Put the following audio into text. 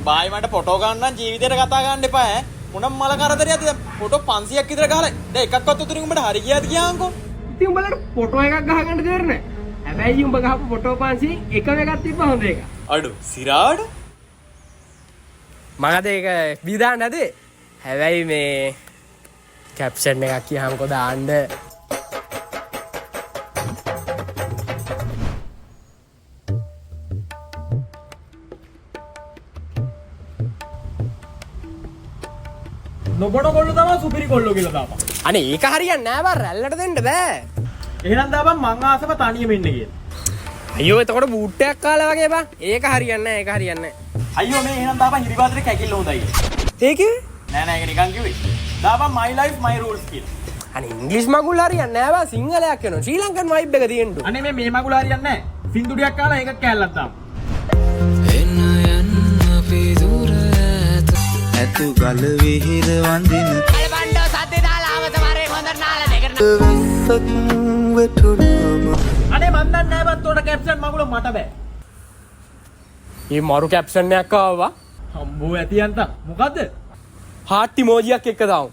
Bye මට photo ගන්න නම් ජීවිතේට කතා ගන්න එපා ඈ. මොන මල කරදරයක්ද දැන් ෆොටෝ 500ක් විතර ගහලා දැන් එකක්වත් උතුරින් උඹට හරි ගියාද කියහන්කෝ. ඉතින් උඹලට ෆොටෝ එකක් ගහගන්න තේරෙන්නේ නැහැ. හැබැයි උඹ ගහපු ෆොටෝ 500 එකම එකක් තිබ්බ හොඳ එකක්. අඩු සිරාඩ මං අද ඒක FB දාන්න හදේ. හැබැයි මේ කැප්ෂන් එකක් කියහන්කෝ දාන්න. නොබොන කොල්ලෝ තමයි සුපිරි කොල්ලෝ කියලා දාපන්. අනේ ඒක හරියන්නේ නෑ බං, රැල්ලට දෙන්න බෑ. එහෙනම් දාපන් මං ආසම තනියම ඉන්න කියලා. අයියෝ එතකොට බූට් එකක් කාලා වගේ බං. ඒක හරියන්නේ නෑ, ඒක හරියන්නේ නෑ. අයියෝ මේ එහෙනම් දාපන් හිරිබාදරේ කැකිල්ල හොඳයි කියලා. ඒකේ නෑ නෑ ඒක නිකන් කිව්වේ. දාපන් my life my rules කියලා. අනේ ඉංග්‍රීසි මගුල් හරියන්නේ නෑ බං, සිංහලයක් වෙනවා. ශ්‍රී ලංකන් වයිබ් එක තියෙන්න ඕන. අනේ මේ මේ මගුල හරියන්නේ නෑ. සින්දු ටිකක් කාලා ඒක කෑල්ලක් දාපන්. එන්න යන්න අපි දුර ඈත ඇතු ගල විහිර වඳින බණ්ඩෝ සද්දේ දාලා ආවද වරේ හොඳට නාලා දෙකට. වැස්සක් වැටුනම අනේ මන් දන්නේ නෑ බං තොට කැප්ෂන් මගුල මට බෑ. මේ මරු කැප්ෂන් එකක් ආවා. හම්බෝ ඇති අන්තා. මොකද්ද? හાર્ට් ඉමෝජියක් එක්ක දාමු.